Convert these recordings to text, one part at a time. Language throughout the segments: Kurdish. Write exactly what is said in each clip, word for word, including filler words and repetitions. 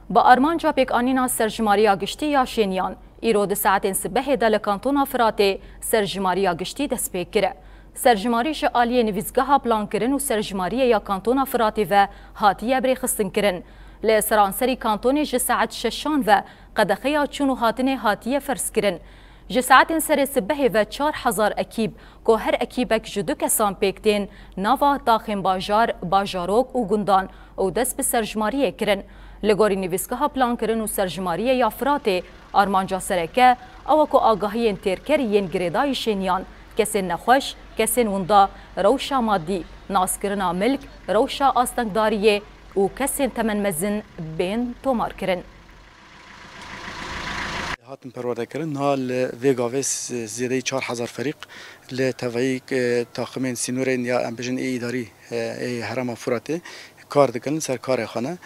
Bi armanca pêkanîna serjimariya giştî ya şêniyan, îro di saetên sibehê de li Kantona Firatê serjimariya giştî dest pê kir. Serjimarî ji aliyê Nivîsgeha Plankirin û Serjimariyê ya Kantona Firatê ve hatiye bi rêxistin kirin. Li seranserî kantonê ji saet şeşan ve qedexeya çûn û hatinê hatiye ferz kirin. Ji saetên serê sibehê ve çar hezar ekîb, ku her ekîbek ji du kesan pêk tên, nava taxên bajar, bajarok û gundan û dest bi serjimariyê kirin. Li gorî Nivîsgeha Plankirin û Serjimariyê ya Firatê, armanca sereke ew e ku agahiyên têrkerî yên girêdayî şêniyan, kesên nexweş, kesên winda, rewşa madî, naskirina milk, rewşa astengdariyê û kesên temenmezin bên tomarkirin. Hatin perwerdekirin. Niha li vê gavê z- zêdeyî çar hezar ferîq li tevayî, e, taximên sînorên ya em bijin ê îdarî, e, ê herêma Furatê kar dikin li ser karê xwe ne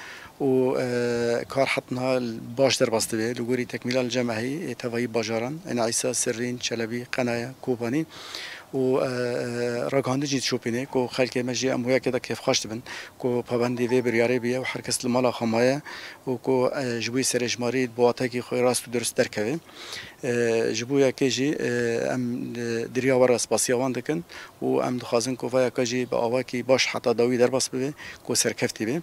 û, e, kar het niha baş derbas dibe. Li gorî tekmîla li cem ehî ê tevayî bajaran, Ên Îsa, Sirrîn, Çelebî, Qenaya, Kobanî û, e, e, ragihandin jî dişopîne ku xelkê me jî em wê yekê de kêfxweş dibin ku pabendî vê biryarê bûye û her kes li mala xwe maye û ku, e, ji bo serejmarî bi watekî xwe rast û dirust derkeve. E, ji bo yekê jî, e, em, e, diriya we re spasiya wan dikin û em dixwazin ku vê yeka jî bi awakî baş heta dawî derbas bibe ku serkeftî be.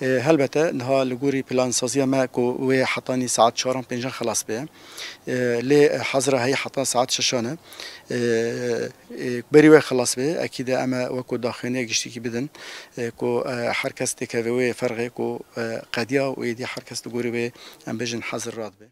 E, helbete niha li gorî plansaziya me ku wê hetanî saet çaran pêncan xelas be. E, lê hazira heyî heta saet şeşan e. E, e, berî wê xilas be, ekîde em e wekû daxuyaniyek giştîkî bidin, e, ku, e, her kes têkeve wê ferxê ku, e, qediya û êdî her kes li gorî wê, em bêjin, hezir radibe.